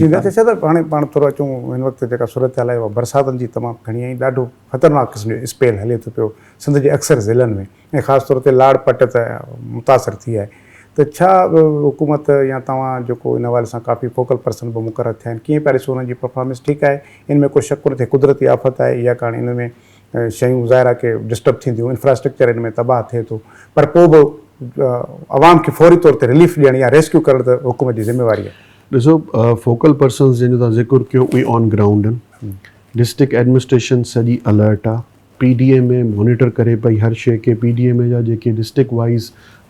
جي اچا ته هاڻي پاڻ ٿورو اچون هن وقت جيڪا صورتحال آهي اها برساتن جي تمام گهڻي ۽ ڏاڍو خطرناڪ قسم جو اسپيل هلي ٿو پيو سنڌ جي اڪثر ضلعن ۾ ۽ خاص طور تي لاڙ پٽ ته متاثر ٿي آهي ته ڇا حڪومت يا توهان جيڪو ان حوالي سان ڪافي فوڪل پرسن به مقرر ٿيا آهن ڪيئن پيا ڏسو انهن جي پرفارمنس ٺيڪ آهي ان ۾ ڪو شڪ ڪونهي ته قدرتي آفت آهي اها ڪاڻ ان ۾ شيون ظاهر آهي ڪي ڊسٽرب ٿينديون انفراسٽرڪچر ان ۾ تباهه ٿئي ٿو پر پوء به عوام کي فوري طور تي رليف ڏيڻ يا ريسڪيو ڪرڻ ته حڪومت جي ذميواري آهي. ڏسو فوڪل پرسنز جن جو توهان ذڪر ڪيو اهي آن گرائونڊ آهن ڊسٽرڪٽ ايڊمنسٽريشن سڄي الرٽ آهي P D M A monitor ڪري پئي هر شيء کي پي ڊي ايم اي جا جيڪي ڊسٽرڪٽ وائيز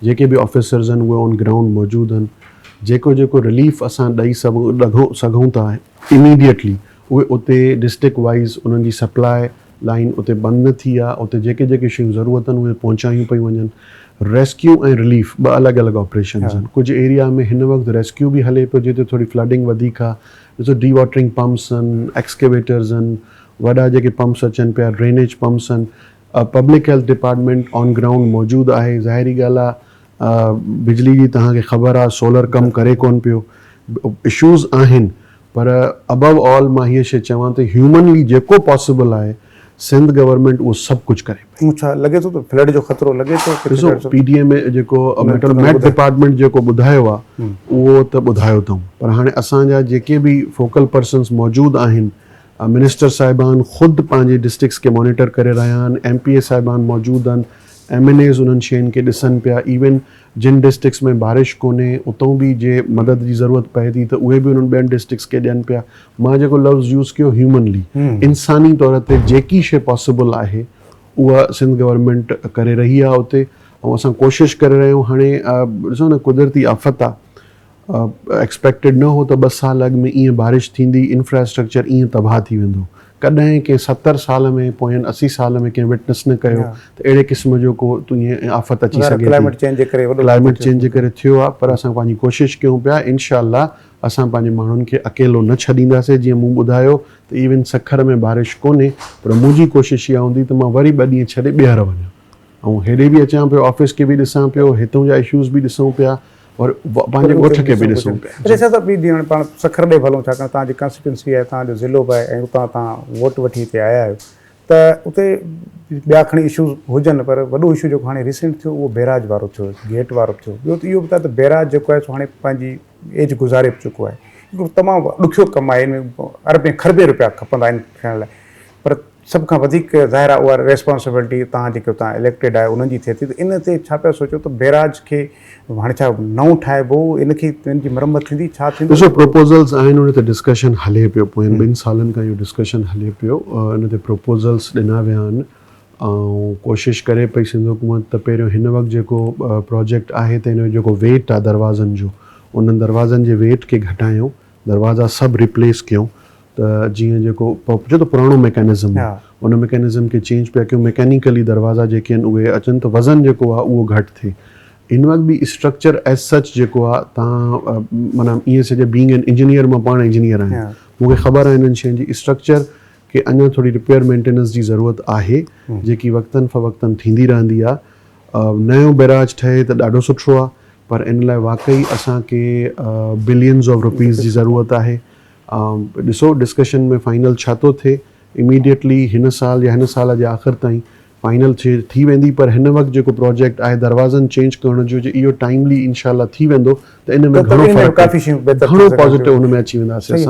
جيڪي به آفيسرز آهن اهي آن گرائونڊ موجود آهن جيڪو جيڪو رليف اسان ڏئي سگهون ٿا اميڊيٽلي اهي اتي ڊسٽرڪٽ وائيز انهن جي سپلاء لائين اتي بند نه ٿي آ اتي جيڪي جيڪي شيون ضرورت آهن اهي پهچايون پيون وڃن ريسڪيو ۽ رليف ٻه الڳ الڳ آپريشنز آهن ڪجهه ايريا ۾ هن وقت ريسڪيو به هلي پيو جتي ٿوري فلڊنگ وڌيڪ آ ڏسو ڊي واٽرنگ پمپس آهن ايڪسڪيويٽرز آهن وڏا جيڪي پمپس اچن پيا ڊرينيج پمپس آهن public health department on ground موجود آهي ظاهري ڳالهه آ بجلي جي توهان کي خبر آ سولر ڪم ڪري ڪون پيو اشوز آهن پر ابو آل مان هيء شيء چوان ته هيومنلي جيڪو پاسيبل آهي سنڌ گورنمينٽ اهو سڀ ڪجهه ڪري پئي. ڇا لڳي ٿو ته فلڊ جو خطرو لڳي ٿو ڪٿي ڏسو پي ڊي ايم اي جيڪو ميٽل ميٽ ڊپارٽمينٽ جيڪو ٻڌايو آهي اهو ته ٻڌايو اٿئون پر هاڻي اسان جا جيڪي به فوڪل پرسنس موجود آهن منسٽر صاحبان خود پنهنجي ڊسٽرڪٽس کي مانيٽر ڪري رهيا آهن ايم پي اي صاحبان موجود آهن ايم اين ايز انهن شين کي ڏسن پيا ايون جن ڊسٽرڪٽس ۾ بارش ڪونهي اتئون به جي مدد جي ضرورت پئي ٿي ته اهي به انهن ٻين ڊسٽرڪٽس کي ڏين پيا مان جيڪو لفظ يوز ڪيو هيومنلي انساني طور تي جيڪي شي پاسيبل آهي اها سنڌ گورنمينٽ ڪري رهي آهي اتي ۽ اسان ڪوشش ڪري رهيا آهيون هاڻي ڏسو نه قدرتي آفت آهي ايڪسپيڪٽيڊ نه هو ته ٻه سال اڳ ۾ ائين بارش ٿيندي انفراسٽرڪچر ائين تباهه ٿي ويندو. ڪڏهن ڪنهن ستر سال ۾ پوين اسي سال ۾ ڪنهن وٽنس نه ڪيو ته اهڙي قسم جو ڪو ائين آفت اچي سگهي ٿي. ڪلائميٽ چينج جي ڪري وڏو ڪلائميٽ چينج جي ڪري ٿيو آهي پر اسان پنهنجي ڪوشش ڪيون پيا انشاء الله اسان پنهنجي ماڻهن کي اڪيلو نه ڇڏينداسين جيئن مون ٻڌايو ته ايون سکر ۾ بارش ڪونهي پر منهنجي ڪوشش اها هوندي ته مان وري ٻه ڏينهن ڇڏي ٻيهر وڃان. آئون هيڏي به اچان پيو آفيس کي به ڏسان پيو هتون جا اشوز به ڏسون پيا اور پنهنجي ڳوٺ کي به ڏسون پيا. اچا شاھ صاحب ٻي ڏينهن پاڻ سکر ڏي به هلون ڇاڪاڻ توهان جي ڪانسٽيٽوئنسي آهي توهان جو ضلعو به آهي ۽ اتان توهان ووٽ وٺي هتي آيا آهيو ته اتي ٻيا کڻي اشوز هجن پر وڏو اشو جيڪو هاڻي ريسينٽ ٿيو اهو بيراج وارو ٿيو گيٽ وارو ٿيو ٻيو ته اهو به ته بيراج جيڪو آهي سو هاڻي پنهنجي ايج گذاري به چڪو آهي هڪڙو تمام ڏکيو ڪم آهي ان ۾ اربين کربين روپيا کپندا آهن ٿيڻ لاء پر سڀ کان وڌيڪ ظاهر آهي اها ريسپانسبلٽي توهان جيڪي اتان اليڪٽيڊ آهيو انهن جي ٿئي ٿي ته ان تي ڇا پيا سوچو ته بيراج کي هاڻي ڇا نئون ٺاهبو ان کي ان جي مرمت ٿيندي ڇا ٿيندو؟ ڏسو پروپوزلز آهن ان تي ڊسڪشن هلي پيو پوين ٻن سالن کان اهو ڊسڪشن هلي پيو ان تي پروپوزلز ڏنا ويا آهن ۽ ڪوشش ڪري پئي سنڌ حڪومت ته پهريون هن وقت جيڪو پروجيڪٽ آهي ته ان جو جيڪو ويٽ آهي دروازن جو انهن دروازن جي ويٽ کي گهٽايون دروازا سڀ ريپليس ڪيون ته جيئن جيڪو جو ته پراڻو ميڪانزم آهي ان ميڪانزم کي چينج پيا ڪيون ميڪانيڪلي دروازا جيڪي آهن اهي اچن ته وزن جيڪو آهي اهو گهٽ ٿئي ان وقت به اسٽرڪچر ايز سچ جيڪو آهي تان معنيٰ ائين سڄي بينگ اين انجنيئر مان پاڻ انجنيئر آهيان مون کي خبر آهي انهن شين جي اسٽرڪچر کي اڃا ٿوري رپيئر مينٽيننس جي ضرورت آهي جيڪي وقتن فوقتن ٿيندي رهندي آهي نيو بيراج ٺهي ته ڏاڍو سٺو آهي پر ان لاء واقعي اسان کي بلينز آف روپيز جي ضرورت آهي ڏسو ڊسڪشن ۾ فائنل ڇا ٿو ٿئي اميڊيٽلي هن سال يا هن سال جي آخر تائين فائنل ٿئي ٿي ويندي پر هن وقت جيڪو پروجيڪٽ آهي دروازن چينج ڪرڻ جو جي اهو ٽائملي انشاء الله ٿي ويندو ته ان ۾ گهڻو فرق گهڻو پازيٽو ان ۾ اچي وينداسين اسان.